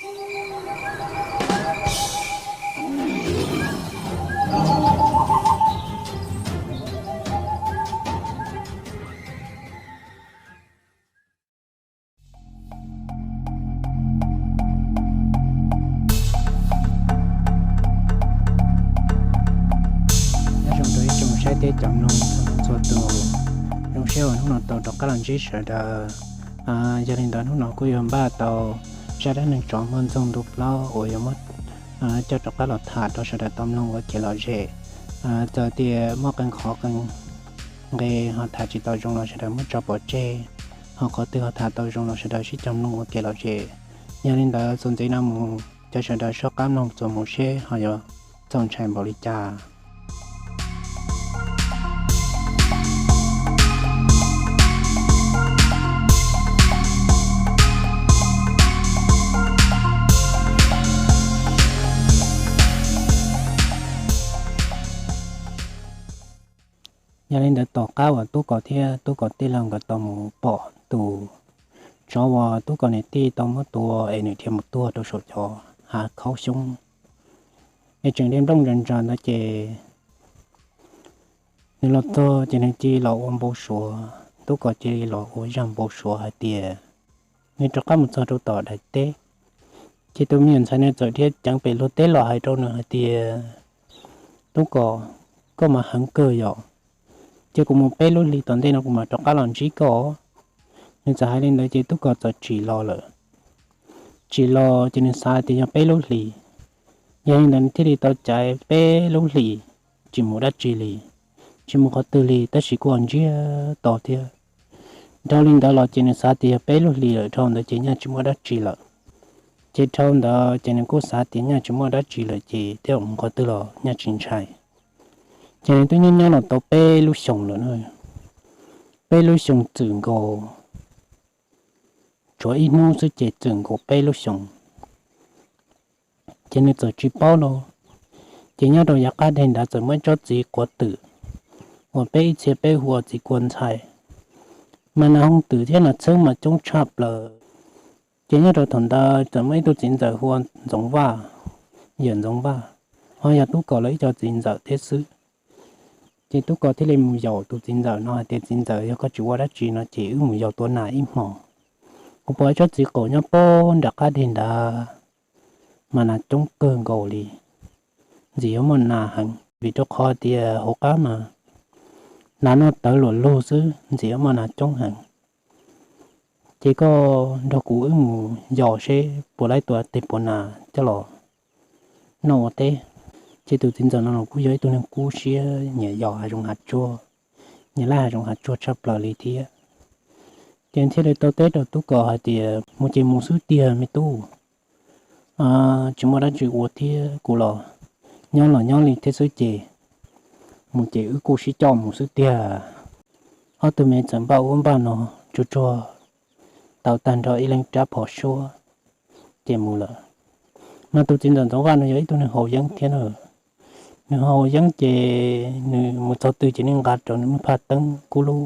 Nyob zoo rau ib tsoom saib thiab cov mloog txhua txhua tus, zoo siab uas hnub no tau rov qab los ntsib sawv daws. Yog li ntawd hnub no kuj yuav npaj tau zaj dab neeg tsov muaj ntxoog ntu plaub uas yuav muab coj rov qab los tham rau sawv daws tau mloog ua kev lom zem. Txawm tias muaj qee qhov qee nqe ho tham tsis tau zoo los sawv daws muab tso pov tseg, ho qhov twg ho tham tau zoo los sawv daws sib cog mloog ua kev lom zem. Yog li ntawd txuas ntxiv no mus cov sawv daws soj qab mloog txuas mus seb ho yuav txaus ntshai npaum li cas. Yog li ntawd tom qab uas Tub Kos thiab Tub Kos tij laug nkawd tau mus pom tus tsov uas Tub Kos niam tij tau muab tua es nws dhia mus tuag rau saum cov hav khaub xyoob es tseem de nplooj ntsa ntsa ntawd ces nws los txog ces nws cia li los ua npau suav, Tub Kos cia li los ua zaj npau suav hais tias nws rov qab mus txog rau tom daim teb, ces tus me nyuam ntxhais nws txawm dhia ceev pem luag teb los hais rau nws hais tias, Tub Kos, koj mas heev kawg yom, ces kuv mus peb lub hlis tom ntej no kuv mam rov qab los ntsib koj. Nws txawm hais li ntawd ces Tub Kos txawm tsim los lawm. Tsim los ces nws xav tias yog peb lub hlis, yog li ntawd nws thiaj li tau caiv peb lub hlis tsis mus dab tsi li, tsis mus qhov twg li tab sis kuj ntsiag to thiab. Dhau li ntawd los ces nws xav tias yog peb lub hlis lawm dhau ntawd ces nyaj tsis muaj dab tsi lawm. Ces dhau ntawd ces nws kuj xav tias nyaj tsis muaj dab tsi lawm ces tej zaum mus qhov twg los nyaj tsis ntshai. Ces nws twb nyob nyob los tau peb lub xyoos lawm na, peb lub xyoos txwm nkaus, tshuav ib hnub xwb ces txwm nkaus peb lub xyoos. Ces nws txawm tsis paub lauj, ces nyob rau yav qab deg ntawd txawm muaj ib tsob txiv quav twm uas peb ib txhia peb hu ua txiv kua ntxhais, mas nas hoob twm thiab nas txheeb mas coob tshaj plaws. Ces nyob rau thaum ntawd txawm muaj ib tug txiv ntxawm hu ua Ntxoov Vaj, yawm Ntxoov Vaj, ho yog Tub Kos lawv ib co txiv ntxawm thiab xwb. Ces Tub Kos thiaj li mus yaum tus txiv ntxawm no hais tias, Txiv ntxawm, yog koj tsis ua dab tsi no ces wb mus yos tua nas ib hmos. Kuv pom ib tsob txiv qaum nyob puag nram qab deg ntawd, mas nas coob kawg nkaus li, ntxim yuav muaj nas heev, vim rau qhov tias hauv qab mas nas noj tawv luam lug xwb, ntxim yuav muaj nas coob heev. Ces koj nrog kuv wb mus yos seb puas laib tua teg puas nas coj los noj ua teb. Ces tus txiv ntxawm no los kuj yog ib tug neeg kub siab nyiam yos hav zoov hav tsuag, nyiam laij hav zoov hav tsuag tshaj plaws li thiab. Ces thiaj li tau teb rau Tub Kos hais tias, Mus ces mus xwb tiag me tub, tsis muaj dab tsi ua thiab, kuv los nyob los nyob li thiab xwb ces mus ces wb kuj sib coj mus xwb tiag. Ob tug me txawm npaj ub npaj no tsuag tsuag, tau tag nrho ib leeg rab phom suab ces mus lawm. Mas tus txiv ntxawm Ntxoov Vaj no yog ib tug neeg haus yeeb thiab na. Nws haus yeeb ces nws mus txog twg ces nws nqa rau nws lub phaj teeb kub lub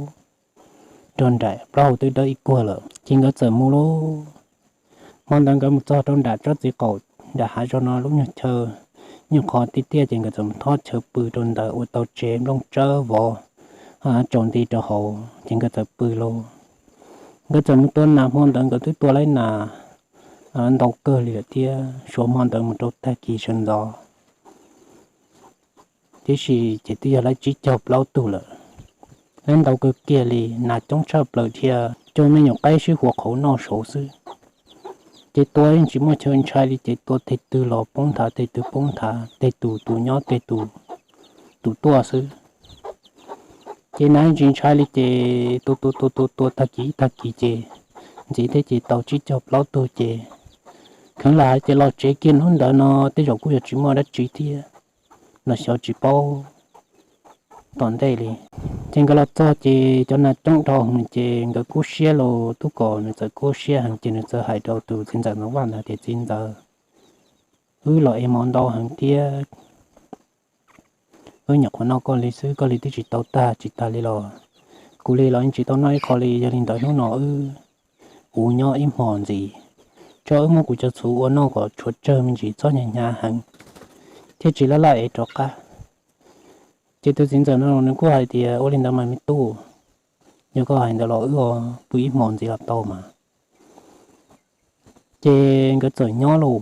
rog nraim, plaub hau twb dawb ib kuag lawm ces nkawd txawm mus lauj. Hmo ntawd nkawd mus txog rau nram tsob txiv qaum nram hav zoov no lub nyuag chaw, nyuag qhov tiaj tiaj ces nkawd txawm mus thob chaw pw rau ntawd ua tau tsev nplooj tsawb vov tsaus nti rau hauv ces nkawd txawm pw lauj. Nkawd txawm mus tua nas, hmo ntawd nkawd twb tua laib nas ntau kawg li lawm thiab, suav hmo ntawd mus rau tag kis sawv ntxov tib si ces twb yog laib tsib caug plaub tug lawm. Laib ntau kawg kiag li, nas coob tshaj plaws thiab, cov me nyuam qaib sib huas qhauv noj saud xwb. Ces tua yeej tsis muaj chaw ntshai li ces tua teg twg los poob nthav, teg twg poob nthav, teg tus tus nyob teg tus, tus tuaj xwb. Ces nas yeej tsis ntshai li ces tua tua tua tua tua tag kis ib tag kis ces ntxiv thiab ces tau tsib caug plaub tug ces kheev lam hais tias los tsev kiag hnub ntawd no tej zaum kuj yog tsis muaj dab tsi thiab, los xyov tsis paub tom ntej li. Ces nkawd los txog ces cov nas coob dhau heev ces nkawd kub siab los Tub Kos nws txawm kub siab heev ces nws txawm hais rau tus txiv ntxawm Ntxoov Vaj ntawd tias, Txiv ntxawm, wb los ev mov ntau heev thiab, wb nyuam qhuav noj koj li xwb, koj li twb tsis tau tag tsis tas li los kuv li los yeej tsis tau noj ib qho li. Yog li ntawd hnub no wb ua nyob ib hmos ntxiv, tso wb muab kuv cov txhuv ua noj kom tshuav tsawg me ntsis, txhob hnyav hnyav heev, thiaj tsis laj laj ev rov qab. Ces tus txiv ntxawm no nws kuj hais tias, Ua li ntawd mas me tub, yog koj hais ntawd los wb pw ib hmo ntxiv los tau mas. Ces nkawd txawm nyob lauj.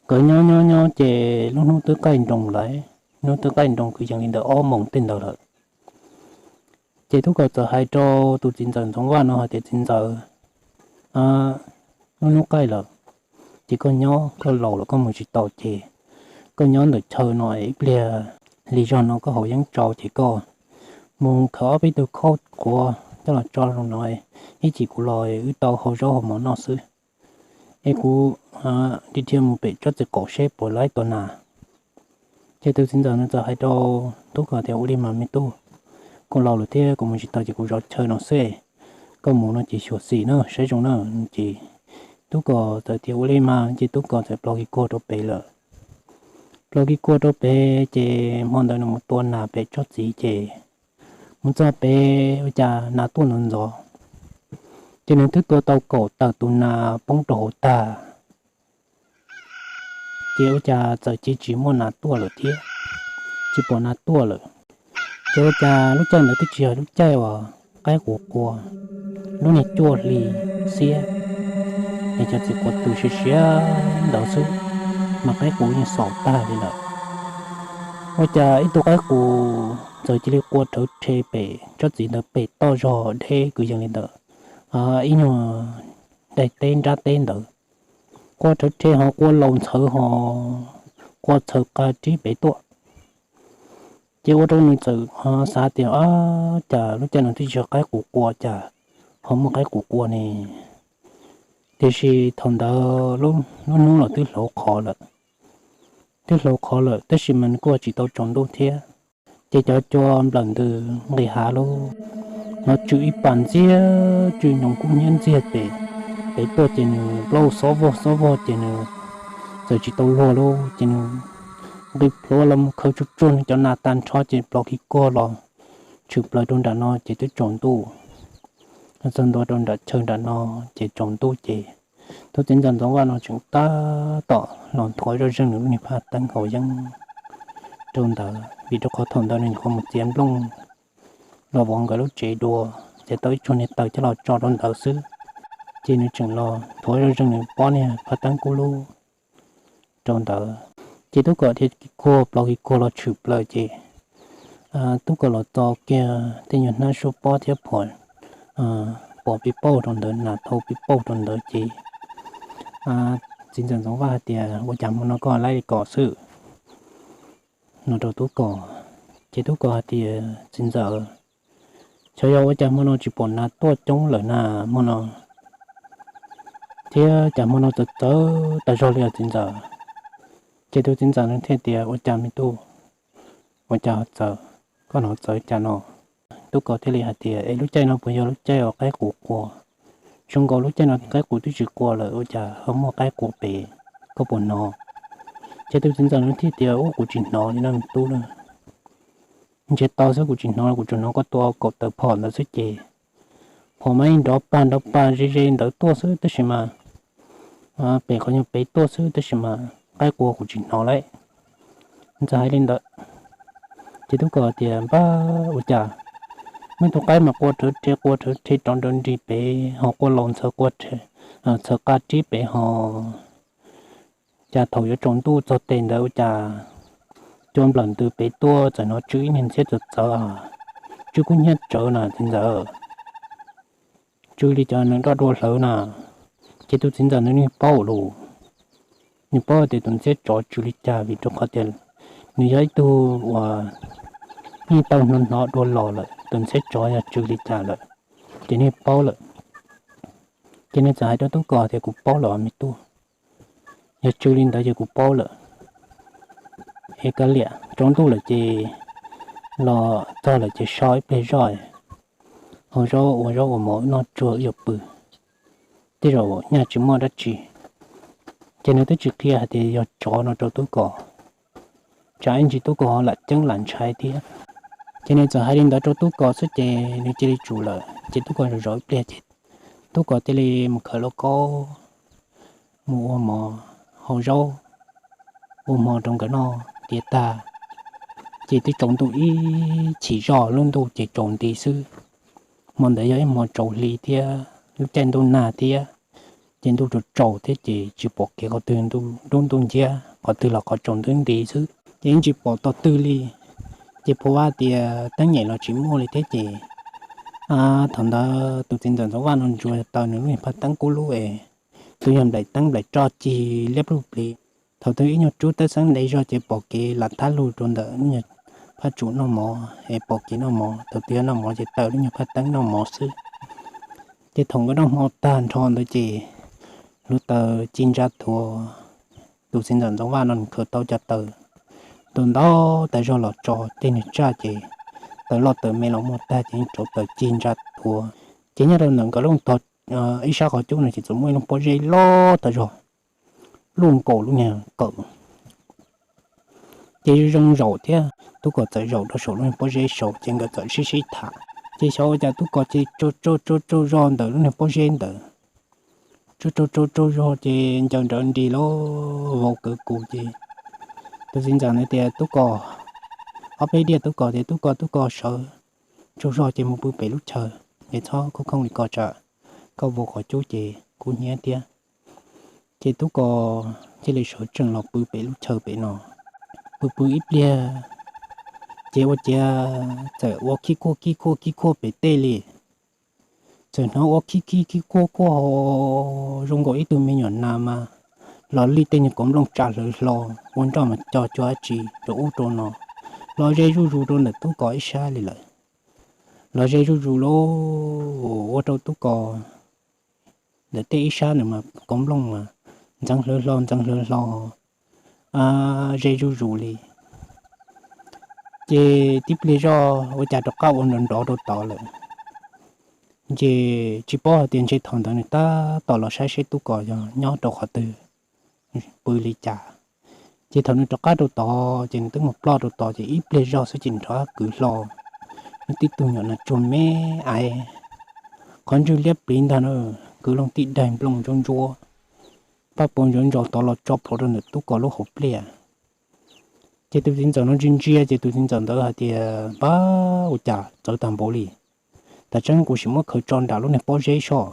Nkawd nyob nyob nyob ces lub hnub twb qaij nroos lawm, hnub twb qaij nroos kwv yees li ntawm ob moos tej ntawd lawm. Ces Tub Kaus txawm hais rau tus txiv ntxawm Ntxoov Vaj no hais tias, Txiv ntxawm, lub hnub qaij lawm, ces koj nyob, koj laus lawm koj mus tsis tau ces koj nyob ntawm chaw no es ib pliag hli zog no koj haus yeeb tsau ces koj mus khaws ob peb tug khaub qhuav coj los tso zoo no, ib chim kuv los wb tau hau zaub hau mov noj xwb. Es kuv dhia mus pem tsob txiv qaum seb puas laib tua nas. Ces tus txiv ntxawm no txawm hais rau Tub Kaus tias, Ua li mas me tub, kuv laus lawm thiab kuv mus tsis tau ces kuv zov chaw no xwb, koj mus no ces xyuam xim na, saib zoo na. Ces Tub Kaus txawm tias, Ua li mas. Ces Tub Kaus txawm plaub kiv kuag rau pem lawm. Plaub kiv kuag rau pem ces hmo ntawd nws mus tua nas pem tsob txiv ces mus txog pem ua cas nas tuaj ntxov ntxov, ces nws twb tua tau kaum tawm tus nas poob rau hauv tag. Ces ua cas txawm cia tsis muaj nas tuaj lawm thiab, tsis pom nas tuaj lawm. Ces ua cas lub caij ntawd twb tsis yog lub caij uas qaib qus qua, lub niag cuaj hli xiab, es cov txiv quav tws siav siav ntawd xwb, mas qaib qus yeej xaum tag li lawm. Ua cas ib tug qaib qus txawm cia li qua rhawv rhe pem tsob txiv ntawd pem toj zog deb kwv yees li ntawm ib nyuag daim teb nrab teb ntawd, qua rhawv rhe ho qua laus ntxhawv ho qua txhawv qa rib pem tuaj. Ces ua rau nws txawm xav tias, Ab, cas lub caij no twb tsis yog qaib qus qua cas ho muaj qaib qus qua ne? Tiam sis thaum ntawd lub hnub los twb hlauv qhov lawm, twb hlauv qhov lawm tab sis mas nws kuj tsis tau tsaus ntuj thiab. Ces cov cua nplawm ntws nqis hav lub, hnov tsw ib pas ntxiag, tsw nyoos kub hnyiab ntxiag pem, pem tuaj ces nws plaub xob vog xob vog ces nws txawm tsis tau luag lawm ces nws nqis plhuav los mus khaws tsuag tsuag nws cov nas tag nrho ces plaub kiv kuag los tshwm plaws rau nram no ces twb tsaus ntuj. Txog ntua rau nram chaw nram no ces tsaus ntuj ces tus txiv ntxawm Ntxoov Vaj no tseem tab tom los nthuav zoj zeeg nws lub niag phaj teeb haus yeeb rau ntawd, vim rau qhov thaum ntawd nws nyuam qhuav mus txiav nplooj los vov nkawd lub tsev dua, txiav tau ib tsuag niag taws coj los tso rau ntawd xwb. Ces nws tseem los nthuav zoj zeeg nws pob niag phaj teeb kub lub rau ntawd. Ces Tub Kaus thiaj kiv kuag plaub kiv kuag los tshwm plaws ces Tub Kaus los txo kiag tej nyuag hnab suab pob thiab pom pib pauj rau ntawd, nas thau pib pauj rau ntawd ces txiv ntxawm Ntxoov Vaj hais tias, Ua cas hmo no koj laib li ko xwb? No rau Tub Kaus. Ces Tub Kaus hais tias, Txiv ntxawm, xyov yog ua cas hmo no tsis pom nas tuaj coob lawm na hmo no, thiab cas hmo no txawv txawv tas zog li os txiv ntxawm. Ces tus txiv ntxawm nws thiaj tias, Ua cas me tub, ua cas ho txawv, koj hnov txawv cas no? Tub Kaus thiaj li hais tias, Es lub caij no puas yog lub caij uas qaib qus qua? Zoo nkaus lub caij no qaib qus twb tsis qua lawm, ua cas ho muaj qaib qua pem, koj puas hnov? Ces tus txiv ntxawm nws thiaj tias, Ub, kuv tsis hnov li no me tub na. Ntshe tau xwb, kuv tsis hnov, kuv tsuas hnov koj tua kaum tawm phom ntawd xwb ces phom mas yeej nrov pag nrov pag ze ze ntawd tuaj xwb tab sis mas pem qhov nyuag pem tuaj xwb tab sis mas qaib qua kuv tsis hnov lauj. Ntxawm hais li ntawd ces Tub Kaus tias, Npab, ua cas muaj tus qaib mas qua rhawv rhe qua rhawv rhe rov nrov nrig pem ho qua laus ntxhawv qua txhawv qa rib pem ho cas thaum yuav tsaus ntuj txog tes ntawd ua cas cua nplawm ntws pem tuaj txawm hnov tsw ib niag ntxhiab txawv txawv, tsw kub hnyiab tsawv na txiv ntxawm, tsw li cov neeg doj dua hlawv na. Ces tus txiv ntxawm nws yeej paub lus, nws paub tias tus ntxhiab tsov tsw li cas vim rau qhov tias nws yog ib tug uas yeej tau hnov hnov dua los lawm tus ntxhiab tsov yog tsw li cas lawm, ces nws paub lawm. Ces nws txawm hais rau Tub Kaus tias, Kuv paub lawm me tub, yog tsw li ntawd ces kuv paub lawm. Es kav liam, tsaus ntuj lawm ces los txog lawm ces so ib pliag zoj, hau zaub ua zaub ua mov wb noj tsuag wb yuav pw, tej zaum nyaj tsis muaj dab tsi. Ces nws twb tsis qhia hais tias yog tsov no rau Tub Kaus, tsam ib ntsis Tub Kaus ho lam ceeb lam ntshai thiab. Ces nws txawm hais li ntawd rau Tub Kaus xwb ces nws cia li tsum lawm ces Tub Kaus zov zov ib pliag ces Tub Kaus cia li mus khawm lauj kaub mus ua mov hau zaub, ua hmo rau nkawd noj tiav tag, ces twb tsaus ntuj ib chim zog, lub ntuj ces tsaus nti xwb. Hmo ntawd yog ib hmo tsaus hli thiab lub caij ntuj nag thiab, ces ntuj tsaus tsaus thiab ces tsis pom kev qhov twg, ntuj dub ntuj nciab qhov twg los qhov tsaus ntuj nti xwb, ces yeej tsis pom tog twg li. Ces phuv vaj tias teeb nyem los tsis muaj li thiab ces thaum ntawd tus txiv ntxawm Ntxoov Vaj no ntsuas taws nws lub niag phaj teeb kub lub es twb yog nplaim teeb nplaim roj cig liab pluj plis. Thaum twg ib nyuag rub tawb xeeb ntev zog ces pom kev lam thab lug rau ntawm lub nyuag phaj tsum noj mov es pom kev noj mov. Thaum twg yog noj mov ces taws lub nyuag phaj teeb noj mov xwb. Ces thaum nkawd noj hmo tag nrho ntawd ces lub taws ci ntsa thuav, tus txiv ntxawm Ntxoov Vaj no nws khaws tau cov taws ntau ntau tas zog los tso tej niag tsaj ces taws loj taws me los muaj tag ces rauv taws ci ntsa thuav. Ces nyob rau ntawm nkawd lub tog ib sab qhov cub no ces txawm muaj ib lub pob zeb loj tas zog luaj nkaus lub niag kawm. Ces zoo zaum thiab Tub Kos txawm zaum rau saum lub niag pob zeb saud ces nkawd txawm sib sib tham. Ces xyov ua cas Tub Kos ces tsaug tsaug tsaug tsaug zog ntawm lub niag pob zeb ntawd, tsaug tsaug tsaug tsaug zog ces ncaws nrawv nris lawm vau kawg kuv ces tus txiv ntxawm ntawd tias, Tub Kos, ob peb diaj Tub Kos tias, Tub Kos, Tub Kos sawv tsaug zog ces mus pw pem lub chaw es txhob khooj khooj li ko tsam koj vau qhov cub ces kub hnyiab thiab. Ces Tub Kos thiaj li sawv tsees los pw pem lub chaw pem no. Pw pw ib pliag ces ua ciav txawm ua khib khuaj khib khuaj khib khuaj pem tej li. Txawm hnov ua khib khib khib khuaj khuaj ho zoo nkaus ib tug me nyuam nas mas los li tej nyuag kauv nplooj tsa hlawv hlo ua nroj mas co cuag dab tsi rau ub rau no, los ze zuj zus rau ntawm Tub Kos ib sab li lawm. Los ze zuj zus lauj, ua rau Tub Kos ntawm tej ib sab ntawd mas kauv nplooj mas ntxeev hlawv hlo ntxeev hlawv hlo ze zuj zus li. Ces tib pliag zoj ua cas rov qab ua nrov nrov rau tod lawm. Ces tsis paub hais tias ntshe thaum ntawd nws tab tom los saib seb Tub Kos yog nyob rau qhov twg, pw li cas. Ces thaum nws rov qab rau tod ces nws twb mus ploj rau tod ces ib pliag zog xwb ces nws rov qab kwv hlo nws tib tug nyuam nas tsuag me aiv, qhov ntswg liab pliv ntag na, kwv loo tib daig nplooj ntsuab ntsuab, paj paug ntsuav ntsos tod los tso plhuav rau ntawm Tub Kos lub hauv pliaj. Ces tus txiv ntxawm no ntsia ntsia ces tus txiv ntxawm ntawd hais tias, Npab, ua cas txawv tag npaum li? Tas tseeb kuv sim muab khaws tso nram lub niag pob zeb soj.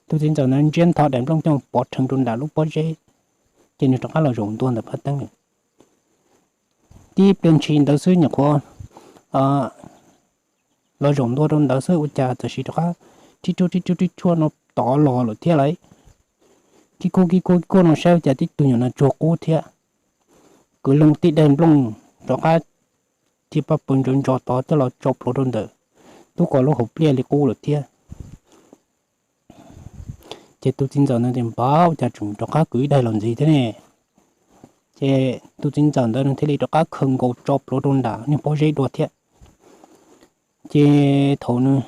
Tus txiv ntxawm ntawd ntsia ntho daim nplooj coj pov rhees rau nram lub pob zeb, ces nws rov qab los zaum ntua ntawm phaj teeb. Tib pliag ntshis ntawd xwb nyuam qhuav los zaum ntua rau ntawd xwb ua cas tam sim rov qab rhib ruaj rhib ruaj rhib ruaj no tod los lawm thiab lauj. Kib kuj kib kuj kib kuj no saib ua cas tib tug nyuam nas tsuag qub thiab, kwv loo tib daig nplooj rov qab cia paj paug ntsuav ntsos tod coj los tso plhuav rau ntawm Tub Kos lub hauv pliaj li qub lawm thiab. Ces tus txiv ntxawm ntawd tias, Npab, ua cas tseem rov qab kwv ib daig los ntxiv thiab ne? Ces tus txiv ntxawm ntawd nws thiaj li rov qab khaws nkaus tso plhuav rau nram niag pob zeb dua thiab. Ces thaum nws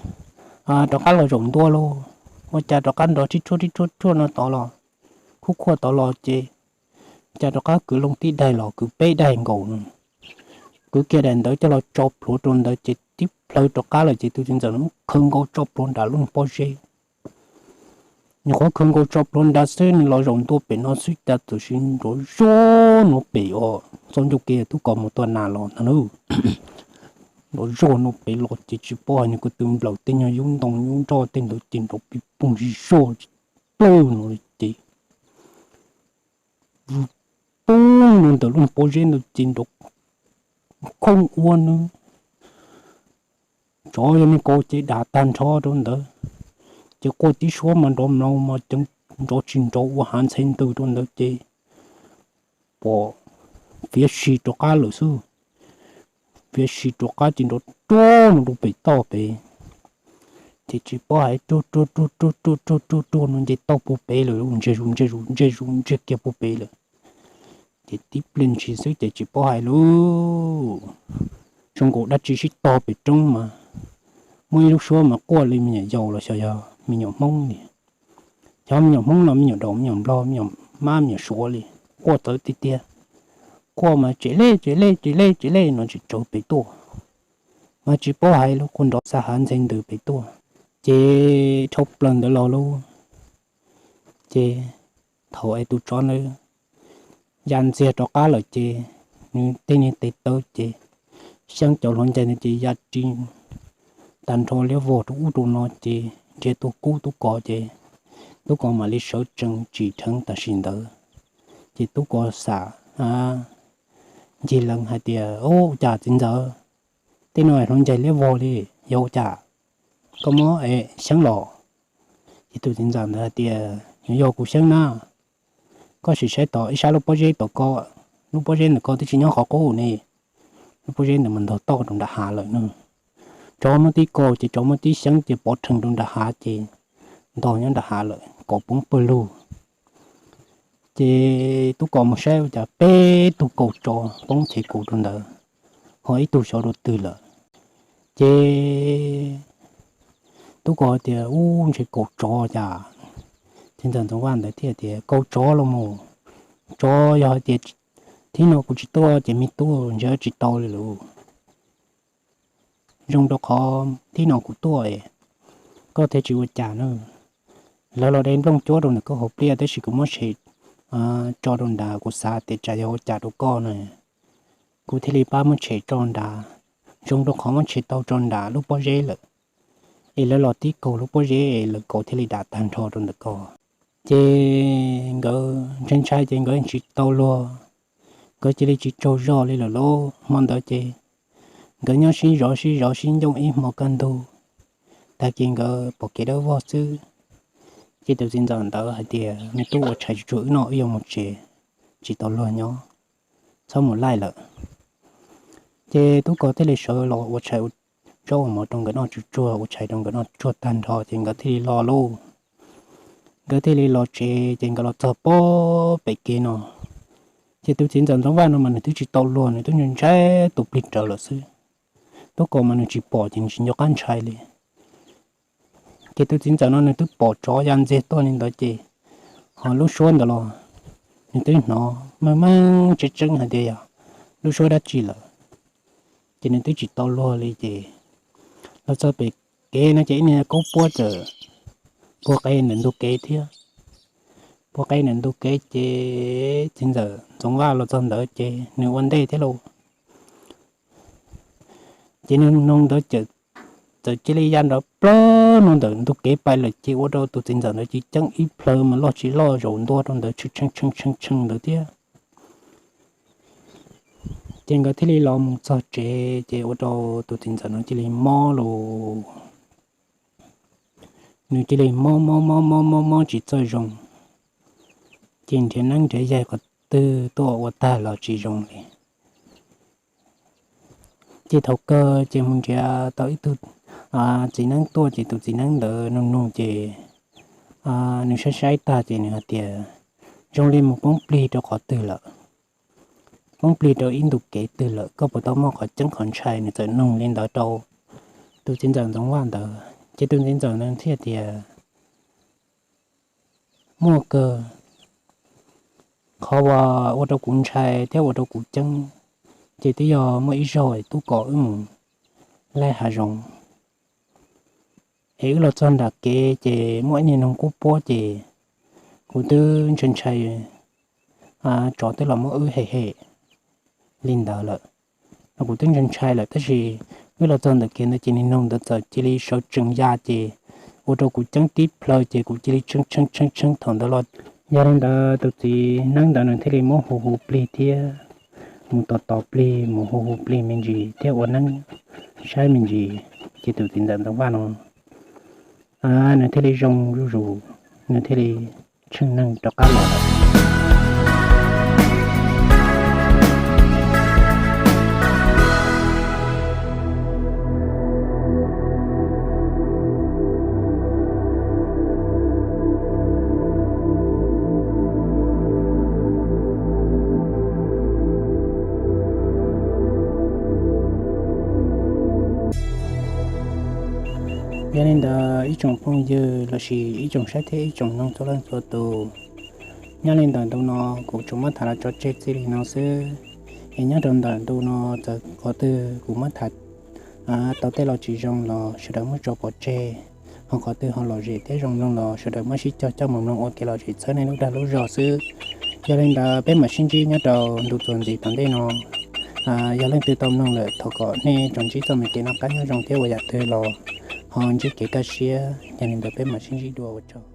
rov qab los zaum ntua lauj, ua cas rov qab nrov rhib ruaj rhib ruaj rhib ruaj no tod los, khuj khuaj tod los ces cas rov qab kwv loo tib daig los kwv peb daig nkaus no. Kwv kiag daim ntawd coj los tso plhuav rau ntawd ces tib plhaw rov qab lawm ces tus txiv ntxawm khaws nkaus tso plhuav nram lub niag pob zeb. Nyuam qhuav khaws nkaus tso plhuav nrad xwb nws los zaum ntua pem no xwb cas txawm sis nrov zog no pem os, txoj ncauj ke Tub Kos mus tua nas los ntag na. Nrov zog no pem los ces tsis paub hais nws ko tw nplawm tej nyuag yub ntoo yub nroj tej ntawd ces nrov pib poog zig zog plaws no ces poob no ntawm lub niag pob zeb ntawd ces nrov khooj ua nws tsov yog niag kaus ces dam tag nrho rau ntawd. Ces quaj tib suab mas nrov mlaus mas ceev, nrov tsis nrov ua hav ntxhe ntws rau ntawd ces pom fiav si rov qab lawm xwb. Fiav si rov qab ces nrov ruag no rau pem toj pem, ces tsis paub hais ruag ruag ruag ruag ruag ruag ruag no nce toj puag pem lawm, ntsiag zus ntsiag zus ntsiag zus ntsiag kiag puag pem lawm. Ces tib pliag ntshis xwb ces tsis paub hais lauj, zoo nkaus dab tsi sib tog pem roob mas muaj ib lub suab mas quaj li me nyuam yaus los xyov yog me nyuam Hmoob li. Xyov me nyuam Hmoob los me nyuam daum me nyuam nplog me nyuam mab me nyuam suav li, quaj txawv tiag tiag. Quaj mas tsem lej tsem lej tsem lej tsem lej no tsis tsawv pem tuaj, mas tsis paub hais lub quaj nrov xa hav ntxhe ntws pem tuaj. Ces dhau plaws ntawd los lauj, ces Thaum es tus tsov ntawd ya ntxiag rov qab lawm ces nws tej niag tes taw ces xyeeb cov hluav ncaig ntawd ces ya ris tag nrho liab vog rau ub rau no ces nrhiav tub kub tub ko ces tub ko mam li sawv tsees tsim dheev tam sim ntawd. Ces tub ko xam ncig lees hais tias, Ua cas txiv ntxawm, tej no hluav ncaig liab vog li, yog ua cas? Koj muab xyeeb los? Ces tus txiv ntxawm ntawd hais tias, Yog kuv xyeeb na. Koj sim saib tod ib sab lub pob zeb tod ko, lub pob zeb ntawm ko twb tsis nyob qhov qub ne. Lub pob zeb ntawd mas ntog toj rau nram hav lawm no. Tsov muab tib kaus ces tsov muab tib xyeeb ces pov rhees rau nram hav ces ntog nyob nram hav lawm, kaus poob pawg lug. Ces tub ko mus saib ua cas peb tug kaus tsov poob chev kaus rau ntawd, ho ib tug xyov rau twg lawm. Ces tub ko tias, Ub, ntshe kaus tsov cas? Txiv ntxawm Ntxoov Vaj ntawd thiaj tias, Kaus tsov los mus, tsov yog hais tias thib no kuv tsis tuaj ces me tub ntshe tsis tau li lawm. Zoo rau qhov thib no kuv tuaj, koj thiaj tsis ua cas na. Lawv los de nplooj cuab rau ntawm koj hauv pliaj tab sis kuv muab tshem tso rau nrad, kuv xav tias tsam yog ua cas rau koj na, kuv thiaj li pab muab tshem tso nrad. Zoo rau qhov muab tshem tau tso nrad lub pob zeb lawm, es lawv los tib kaus lub pob zeb es lawv kaus thiaj li dam tag nrho rau ntawm ko. Ces nkawd ntshai ntshai ces nkawd tsis tau luag, nkawd cia li tsis tsaug zog li lawm lauj. Hmo ntawd ces nkawd nyob sib zov sib zov sib ncoo ib hmo kaj ntug, tag kis nkawd pom kev dawb vog xwb. Ces tus txiv ntxawm ntawd hais tias, Me tub, ua tshais tsuag tsuag wb noj, wb yuav mus tsev, tsis tau luag nyob, txhob mus laij lawm. Ces tub ko thiaj li sawv los ua tshais, zaub ua mov rau nkawd noj tsuag tsuag, ua tshais rau nkawd noj tsuag tag nrho ces nkawd thiaj li los lauj. Nkawd thiaj li los tsev ces nkawd los txog pem kev no, ces tus txiv ntxawm Ntxoov Vaj no mas nws twb tsis tau luag, nws twb ntshai ntshai tus plig rawv lawm xwb. Tub ko mas nws tsis pom ces nws tsis nco qab ntshai li. Ces tus txiv ntxawm no nws twb pom tsov ya ntxiag tuaj li ntawd ces, ho lub suab ntawd los nws twb hnov meej meej tseeb tseeb hais tias yog lub suab dab tsi lawm. Ces nws twb tsis tau luag li ces los txog pem kev no ces ib niag kaub puab txawm puag qe ntawm ntug kev thiab. Puag qe ntawm ntug kev ces txiv ntxawm Ntxoov Vaj los txog ntawd ces nws ua ntej thiab lauj. Ces nws noog ntawd txawm cia li ya nrov plawg no ntawm ntug kev pais lawm ces ua rau tus txiv ntxawm ntawd cia li ceeb ib plhaw mas loj tsis loj zaum ntua rau ntawd tshee tshee tshee tshee ntawd thiab. Ces nkawd thiaj li los mus txog tsev ces ua rau tus txiv ntxawm no cia li mob lauj. Nws cia li mob mob mob mob mob mob tsis txawj zoo, ces nrhiav neeb nrhiav yaig qhov twg tuaj ua tag los tsis zoo li. Ces thaum kawg ces mus nrhiav tau ib tug txiv neeb tuaj ces tus txiv neeb ntawd nug nug ces nws saib saib tag ces nws hais tias, Zoo li mus poob plig rau qhov twg lawm, poob plig rau ib ntu kev twg lawm, koj puas tau muaj qhov ceeb qhov ntshai? Nws txawm nug li ntawd rau tus txiv ntxawm Ntxoov Vaj ntawd ces tus txiv ntxawm ntawd thiaj tias, Muaj kawg, qhov uas ua rau kuv ntshai thiab ua rau kuv ceeb ces twb yog muaj ib zaug tub ko wb mus laij hav zoov es wb los txog nram kev ces muaj ib niag noog kub puab ces kuv twb ntshai ntshai, tsov twb los muab wb hem hem li ntawd lawm. Kuv twb ntshai ntshai lawm tab sis wb los txog ntawm kev ntawd ces niag noog ntawd txawm cia li sawv tsees ya ces ua rau kuv ceeb tib plhaw ces kuv cia li tshee tshee tshee tshee thaum ntawd los. Yog li ntawd tus txiv neeb ntawd nws thiaj li muab hu hu plig thiab mus tos tos plig, mus hu hu plig me ntsis thiab ua neeb saib me ntsis, ces tus txiv ntxawm Ntxoov Vaj no nws thiaj li zoo zuj zus, nws thiaj li tsheej neeg rov qab los lawm. Yog li ntawd ib tsoom phooj ywg lossis ib tsoom saib thiab ib tsoom mloog txhua leej txhua tus, nyob li ntawm ntu no kuv tsuas muab tham los tso tseg txij li no xwb. Es nyob rau ntawm ntu no txawm qhov twg kuv muab tham tau tej los tsis zoo los sawv daws muab tso pov tseg. ho qhov twg ho lom zem thiab zoo mloog los sawv daws muab sib cog coj mus mloog ua kev lom zem txhawb nej lub dag lub zog xwb. Yog li ntawd peb mam sib ntsib nyob rau ntu txuas ntxiv tom ntej no. Yog leej twg tau mloog lawm thov kom nej tsuas ntsib txoj me kev noj qab nyob zoo thiab ua yam twg los ho ntsib kev kaj siab. Yog li ntawd peb mam sib ntsib dua, ua tsaug.